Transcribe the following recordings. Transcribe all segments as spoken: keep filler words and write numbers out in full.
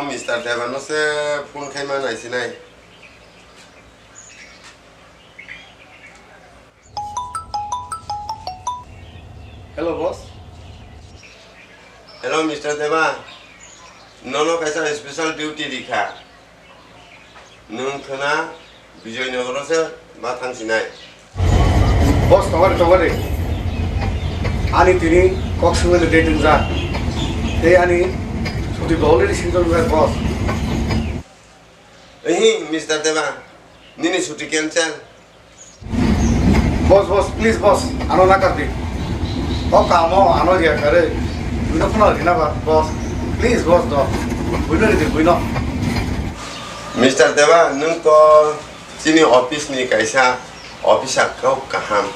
Mister Deba no se phone khaima naisinai. Hello, boss. Hello, Mister Deba. Nono kaisa special duty rikha. Nwng khwna Bijoynagar se ba thangsinai. Boss, tongari, tongari. Ani tini kok sungwi date wngjak. Tei ani chuti bo already sinjak wngjak, boss. Ehi, Mister Deba, nini chuti cancel. Boss, boss, please, boss, ano nakar di. O kamo ano riya kare. Buino phone rina ba, boss. Please, boss, do. Buino ridi, buino. Mister Deba, nwng to chini office ni kaisa officer kok kaham.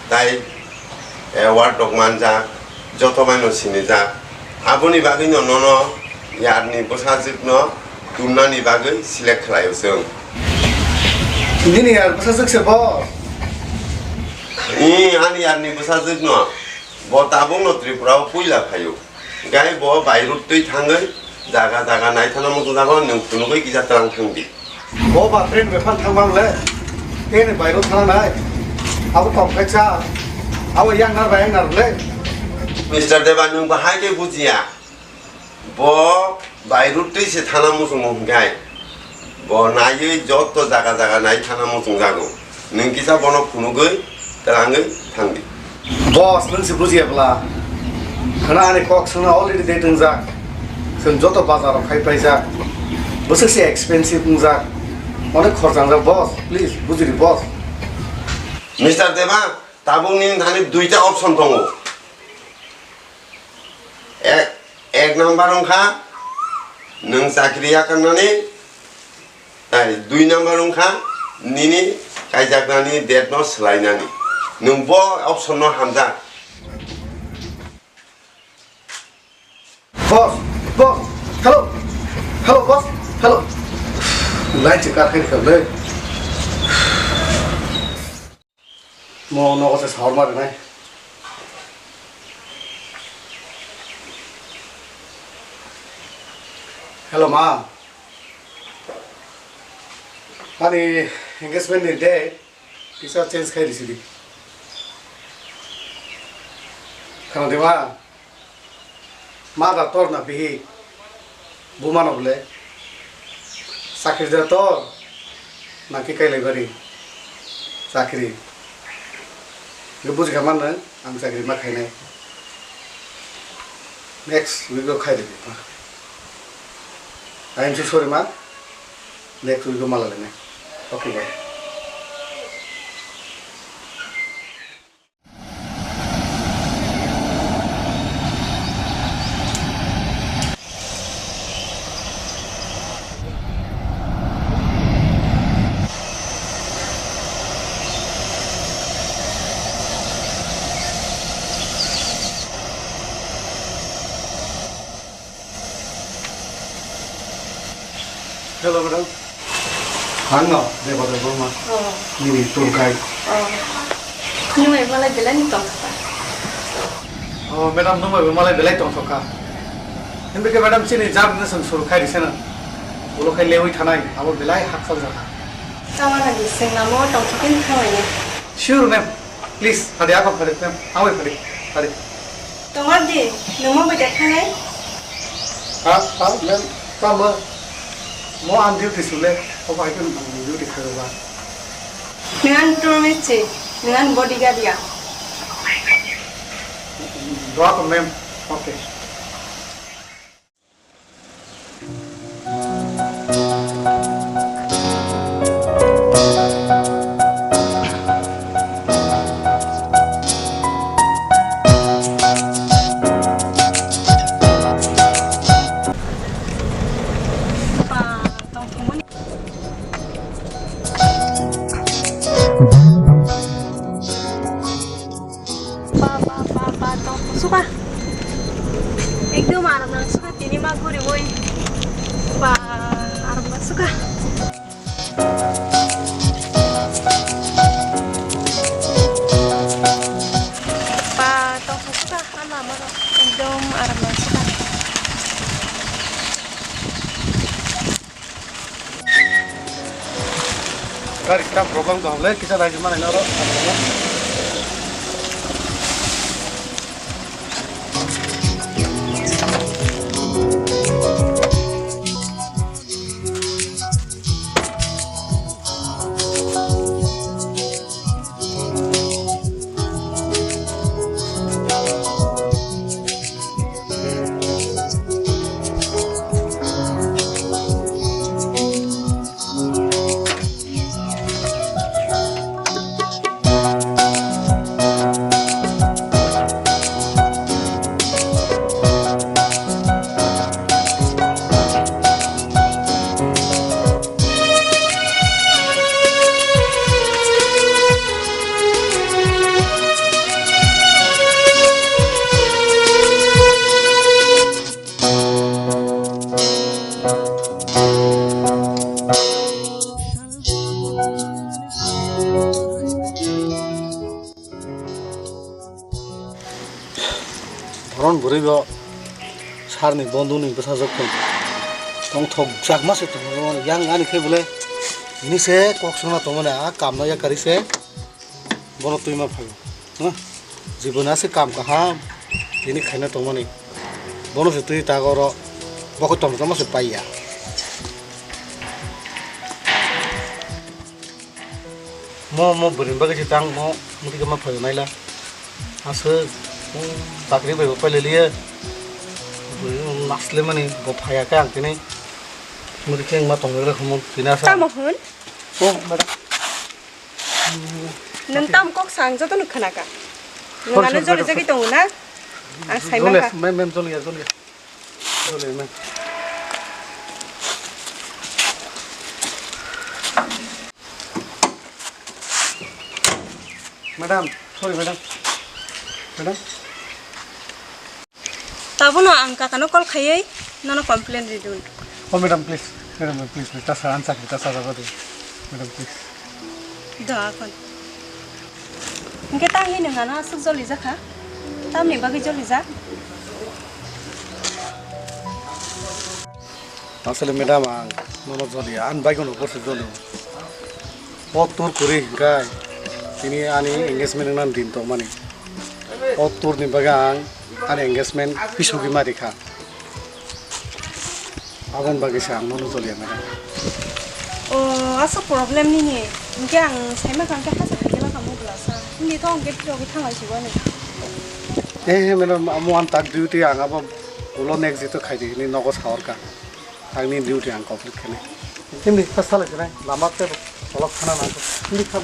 Tai award rok manjak, joto bai no sinijak. Aboni bagwi no nono yarni bwsajwk no tumnani bagwi select khlaio chwng. Nini yar bwsajwk se bo? Ee, ani yarni bwsajwk no. Bo tabuk no Tripura o puila phaio. Gai bo by road twi thangwi jaga jaga naithana muchungjago, nwng phunugwi kisa twlang thangdi. Bo ba train bai phano thangma le, train ni by road thang nai. Abo kok khe cha, abo yang nar ba yang nar le. Mister Deba, nwng bahai khe bujiya. Bo by road twi se thana muchungo hwnkhe, bo naiwi joto jaga jaga nai thana muchungjago. Nwng kisa bono phunugwi twlangwi thangdi. Boss, nwng se bujiya bwla. Khwna ani kok swngna already date wngjak. Chwng joto bazar rok khai paijak. Bwswk se expensive wngjak. Onek khorcha wngjak, boss. Please, bujidi, boss. Mister Deba, tabuk nini thani duita option tongo. Ek, ek number wngkha nwng chakri yakarnani, ai, dui number wngkha nini kaijaknani date no swlainani. Nwng bo option no hamjak. Boss, boss, hello, hello, boss, hello. Light se kar khaini khablai. Mo nogo se sahor ma rinai. Hello, ma. Ani engagement ni date kisa change khai risi di. Khana de ma. Ma da tor na bihik, buma no bole. Chakri da tor, na ki kailai bari. Chakri. Nge buji kha man nang, ang chakri ma khainai. Next week o khai de ma. I am so sorry ma. Next week o ma la le nai. Okay, bye. Hello, madam. Ang no, Debadar Burma. Oh. Nini tour guide. Oh. Nwng bai malai belai ni tongkha. Oh, madam, nwng bai malai belai tongkha. Himbe ke madam chini jab ne sang suru khai risena. Ulo khai lewi thanai, abo belai hakchal jaka. Tama na di sing namo tongkha kin thangai ne. Sure, ma'am. Please, phadi ako phadi, ma'am. Awi phadi, phadi. Tongar di, nwng mo bai thangnai? Ha, ha, ma'am, tamo. Mo ang duty sule, o bai kun ang duty khaga ba. Nwng ang tour michi, nwng ang bodyguard ya. Doa ko, ma'am. Okay. Ba, ba, ba, ba, tong suka. Ekdom aram nang suka, tini ma guri woi. Ba, aram nang suka. Ba, tong suka, ama, ama, ekdom aram nang suka. Gari ekta problem tong le, kisa raijak manai na oro. Boron bwrwi bo sarni bonduni bwsajwk tong. Tongthok jakma se tongmani yang ani khe bole. Ini se kok songna tongmani a kamna yakari se. Bono twi ma phaio. Huh? Jibon ase kam kaham. Tini khaina tongmani. Bono se twi ta oro. Bokhe tongtoma se paiya. Mo, mo bwrwini bagwi se tang mo, muti khe ma phaio naila. Aswk, mo bakri bai bo pailai liya. Bwrwi nasle mani bo phaiya khe ang tini. Muti khe ma tongwi rw khumo tini asa. Tamo hwn? Oh, madam. Nwng tam kok sa ang jotono khwnakha. Sorry, Nwng ano sorry, joli madam, jagwi sorry. Tongo na? Ang sai Joli, mankha. Ma'am, ma'am, joli ya, joli ya. Joli ya, ma'am. Madam, sorry, madam. Madam. Tabono ang kakano call khaiwi nono complain ridun. Oh, madam, please. Madam, please, please. Tasa ansa kita sara bade. Madam, please. Da kon. Hingke tang hi nang ano asuk joli jakha? Tamni bagwi joli jak? Asle madam ang nono joli, ang bai kono porse joli. O tour kuri hingkai tini ani engagement nang din tongmani. O tour ni bagwi ang ani engagement pisugwi ma rikha. Aboni bagwi se ang nono joliya madam. O, aswk problem nini. Hingke ang saima kha hingke hasa khaikhe bakha mobila sa. Himdi to hingke phirogwi thanglai siboni. He, he, madam, amo ang tak duty ang abo ulo next day to khaidi hini nogo saorka. Ang ni duty ang complete khani. Himdi kha salai sinai lama te kolok khana nang. Himdi kha.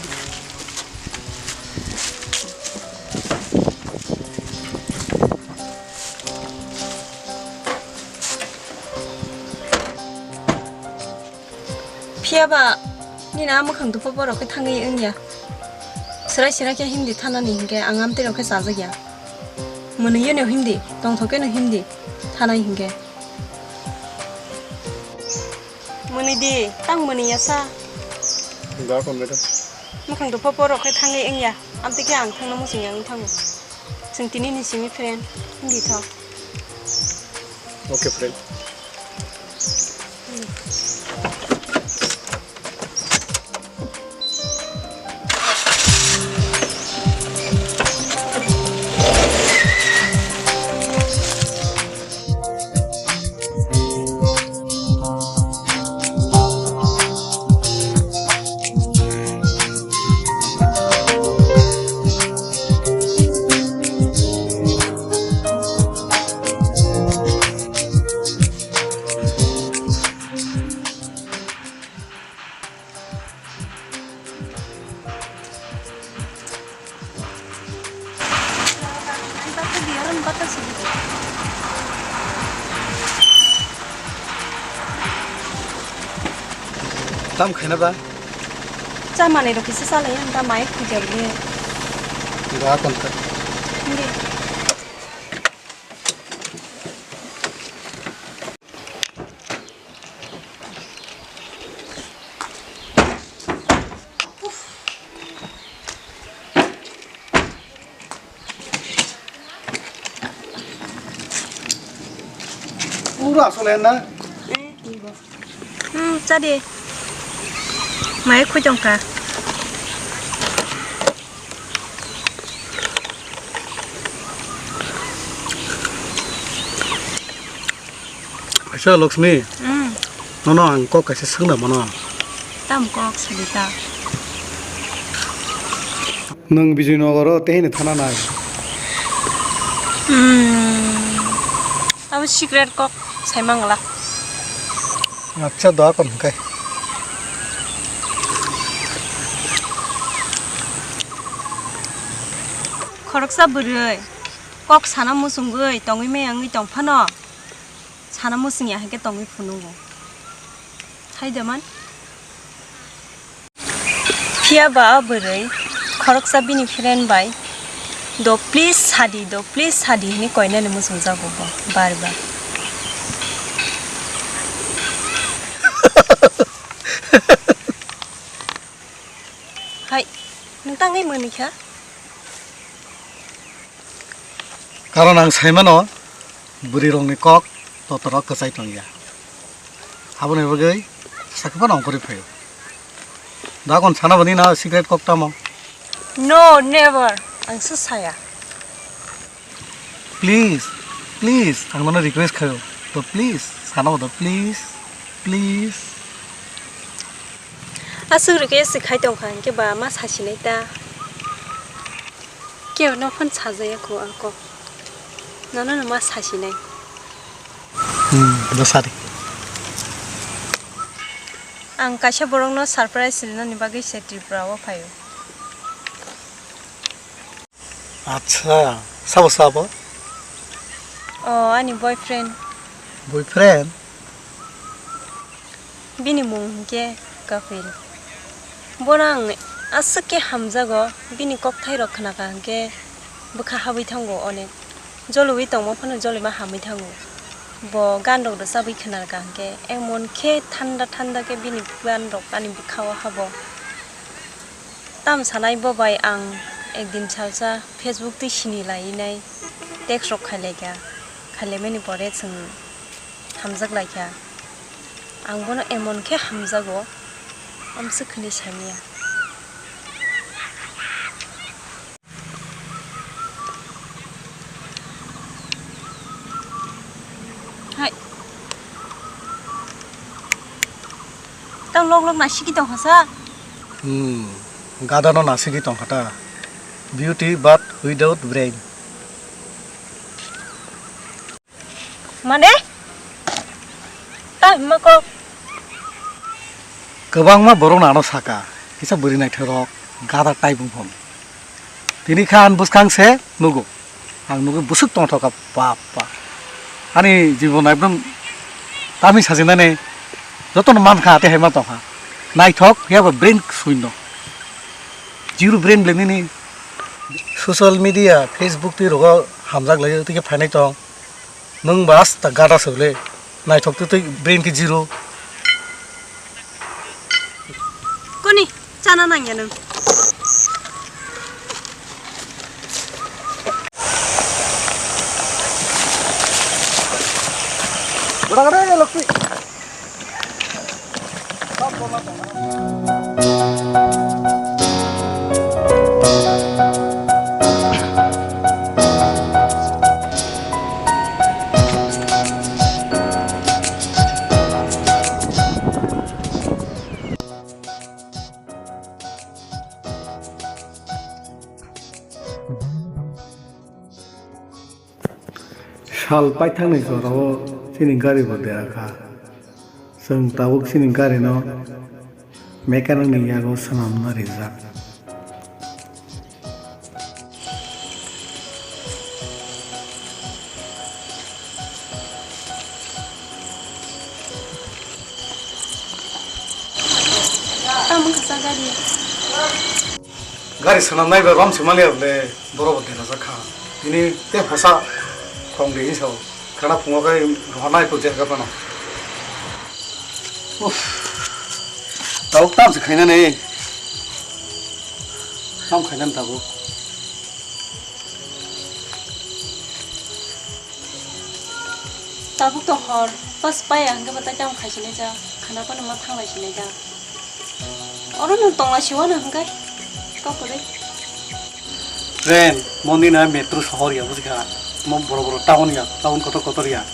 Phiya ba nini a mwkhang dupha borok khe thangwi wngya. Swrai swrai khe himdi thanani hinkhe ang amtwi rok khe chajakya. Mwnwi yeno himdi, tongthok keno himdi thanai hinkhe. Mwnwi di, tang mwnwi ya sa. Ba kon madam. Mwkhang dupha borok khe thangwi wngya. Amtwi khe ang thangna muchungya wng thango. Chwng tini ni simi friend, himdi tho. Okay, friend. Tam khaina ba? Cha manwi rok kisa salai ang ta mai khuja bini. Ba kon kha. Hindi. Pura asole na. Hmm, cha de. Mai khoi tongkha. Acha Lakshmi, mm, nono ang kok kaisa swngna mano. Tam kok sadi ta. Nwng Bijoynagar o tei hini thana nai? Hmm. Abo secret kok sai mangla. Acha, doa kon hwnkhe. Khoroksa bwrwi kok sana muchungwi tongwi maya wngwi tong phano, sana muchung ya hinkhe tongwi phunukgo. Hai da man? Phiya ba a bwrwi khoroksa bini friend bai, "Do please sadi, do please sadi," hwnwi koinani muchungjago bo bar bar. Hai, nwng tangwi mwnwi kha? Karon ang saimano, bwrwirokni kok totoro kwchai tongya. Aboni bagwi sakhe phano ongkhorwi phaio. Dakon sana bani na secret kok tamo? No, never. Ang se saya. Please, please, ang nono request khaio. To please, sana bodo, please, please. Aswk request khai tongkha, hinkhe ba ma sasinai ta. Kebo no phone sajaya kho ang kok. Nono no ma sasinai. Hmm, do sadi. Ang kaisa borok no surprise rinani bagwi se Tripura o phaio. Acha, sabo sabo? O, ani boyfriend. Boyfriend? Bini mung hinkhe Kapil. Bono ang aswk khe hamjago, bini kokthairok khnakha hinkhe bwkha habwi thango onek. Joliwi tongma phano jolima hamwi thango. Bo ganrok rwchabwi khnarwkha hinkhe emon khe thanda thanda khe bini ganrok ani bwkhao habo. Tam sanai bo bai ang ekdin salsa Facebook twi sini lainai text rok khailaikha, khailaimani pore chwng hamjak laikha. Ang bono emon khe hamjago, amswk hwnwi samiya. Hai. Tang lok lok naisiki tongkha sa? Hmm, gada no naisiki tongkha ta. Beauty but without brain. Mane? Ta himma kok. Kwbangma borok no ano saka, kisa bwrwi naithok rok, gada type wng phano. Tini kha ang bwskang se nugo. Ang nugwi bwswk tongthok kha, bap, bap. Ani jibon ekdom tamni sajinani jotono mankha, tei hai ma tongkha. Naithok, phiya ba brain suino. Zero brain le nini. Social media, Facebook twi rogo hamjak lai twi khe phainai tong. Nwng ba asta gada se le. Naithok twi twi brain khe zero. Koni chana nangya nwng. Sal paithakni jorao chini gari bo dera kha. Chwng tabuk chini gari no mechanic ni yago swnamna rijak. Tamo kisa gari. Gari swnamnai bai rom se maliya bole, borok bo derajak kha. Tini tei hosa khong de hinwi sao. Khana phungo khe rohornai pujak kha phano. Uff. Tabuk tam se khainani. Tam khainani tabuk. Tabuk to hor, pas paya hwnkhe bo tai tamo khai sinai jak, khana phano ma thanglai sinai jak. Oro no tongla siwa na hwnkhe. Kok kwrwi. Train, moni na metro sohor ya, bujikha. Mo boro boro town ya, town kotor kotor ya.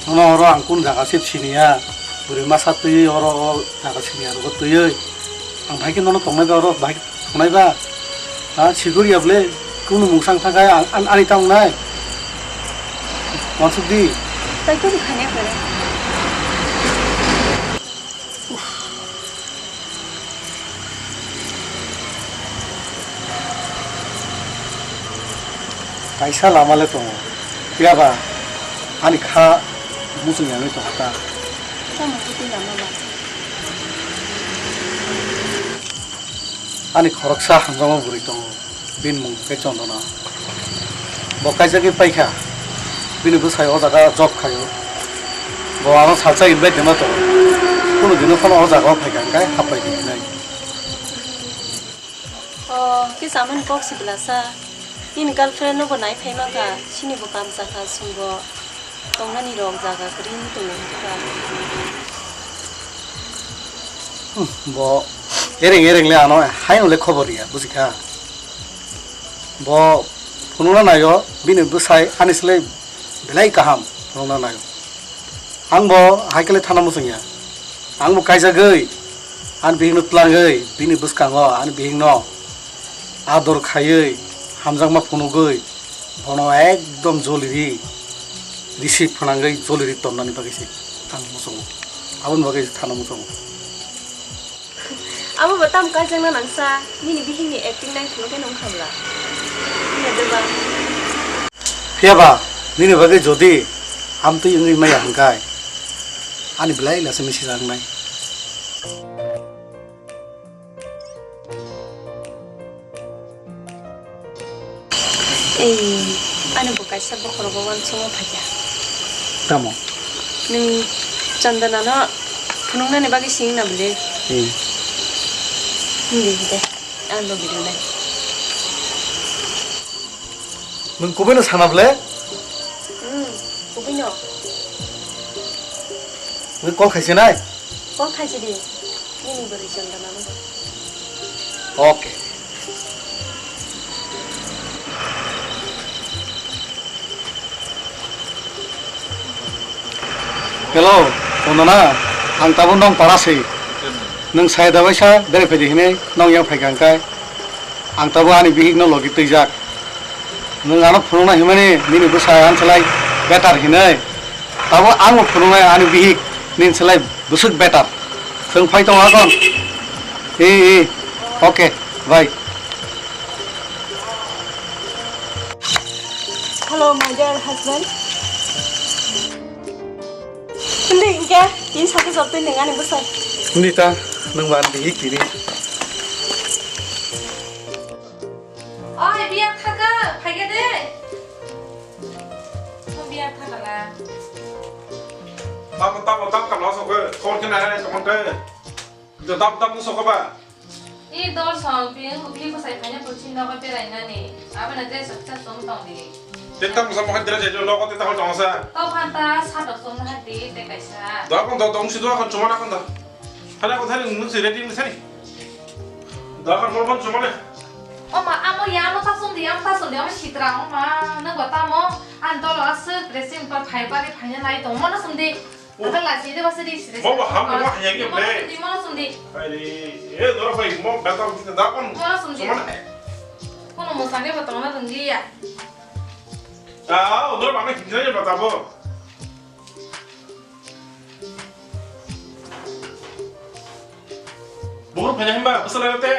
Nono oro ang kun jaga se sini ya. Bwrwi masa twi oro o jaga sini ya, rogo twi. Ang bhai khe nono tongnai ba oro, bhai tongnai ba. Ha, sigur ya ble, kunu mungsang thakai ang, an, ani tong nai. Wansuk di. Tai kunu khanya kwrwi. Kaisa lama le tongo. Phiya ba ani kha muchung yangwi tongkha ta. Tamo khe twi lama ba? Ani khoroksa hamjakma bwrwi tongo. Bini mung khe Chandana. Bo kaisa khe paikha. Bini bwsai o jaga job khaio. Bo ano salsa invite rwma tongo. Kunu dino phano o jaga o phaikha hwnkhe happai di hinai. O, kisa amani kok si bwlasa. Nini girlfriend no bo nai phai mankha. Chini bo kam chakha chwng bo. Tongnani rok jaga kwrwi tongwi kha. Hmm, bo ereng ereng le ano haino le khobor ya, bujikha. Bo phunukna naio, bini bwsai ani slai belai kaham phunukna naio. Ang bo hai khe le thana muchung ya. Ang bo kaijagwi, ani bihikno twlangwi, bini bwskango ani bihikno ador khaiwi, hamjakma phunugwi, bono ekdom joliri, risi phwnangwi joliri tonnani bagwi se ang muchungo. Aboni bagwi se thana muchungo. Abo bo tamo kaijakna nangsa, nini bihikni acting nai phunukhe nung kha bwla? Phiya de ba? Phiya ba, nini bagwi jodi amtwi wngwi maya hwnkhe, ani belai lasa misi jaknai. Ei, ani bo kaisa bokhorogo uansukma phaikha. Tamo? Nwng Chandana no phunuknani bagwi singna bwle? Hmm. Hindi de, ang logi rwnai. Nwng kubui no sana bwle? Hmm, kubui no. Nwng call khaisi nai? Call khaisi di. Nini bwrwi Chandana no. Okay. Hello, Chandana, ang tabuk nong para se. Nwng sai da baisa bere phaidi hinwi nong yang phaikha hwnkhe. Ang tabuk ani bihik no logi twijak. Nwng ano phunukna himani nini bwsai ang salai better hinwi. Tabuk ang bo phunuknai ani bihik nini salai bwswk better. Chwng phai tongo akon. E, e. Okay, bye. Hello, my dear husband. Hindi, hingke, tin sati jotoi nengani bwsai. Hindi ta, nwng ban bihik tini. Oi, biya thaka, phaikhe de. Mo biya thaka la. Tamo, tamo, tamo, tamo, sokhe, khor khe nai, tamo khe. Tamo, tamo, sokhe ba. Ni dol song, pi, pi, bwsai phaina, pulchi nogo berai nani. Abana dress, dress, song tong di. Te tamo, sokhe, dress, dress, nogo te tamo, tamo sa. To phanta, sa dok song na di, te kaisa. Do kon, do, do, si do kon, chuma na kon do. Hana ko thani, nun si ready, nun thani. Do kon, mo kon, chuma na. O ma, amo ya, amo ta song di, amo ta song di, amo sitra, o ma, nang ba tamo, an dol aswk, dressing pa phai pari, phaina nai tong, mo na song di. Ata la sini ba sini sini. Mo ba ham mo hanya ke ple. Di mo sini. Ai re, e dora bai mo bata kita dakon. Mo sini. Suman. Kono mo sangke ba tongna tong dia. Ah, dora ba me kita ya bata bo. Bor phanya himba, basa la te.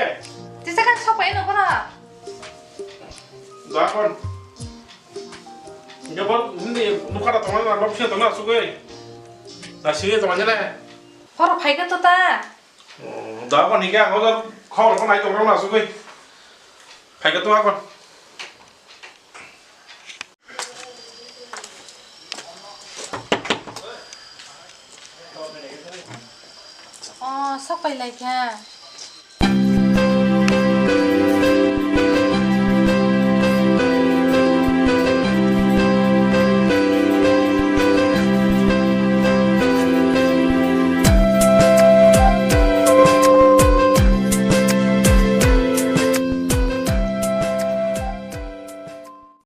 Tisa kan sopai no kora. Dakon. Hingke bo hindi nukha da tongmani na, nok sini tongna asugwi. Da sini tongmani le. Horo phaikha to ta. Oh, da bo hingke ang da khobor ko nai tongna asugwi. Phaikha to akon. Oh, sok pai lai kha.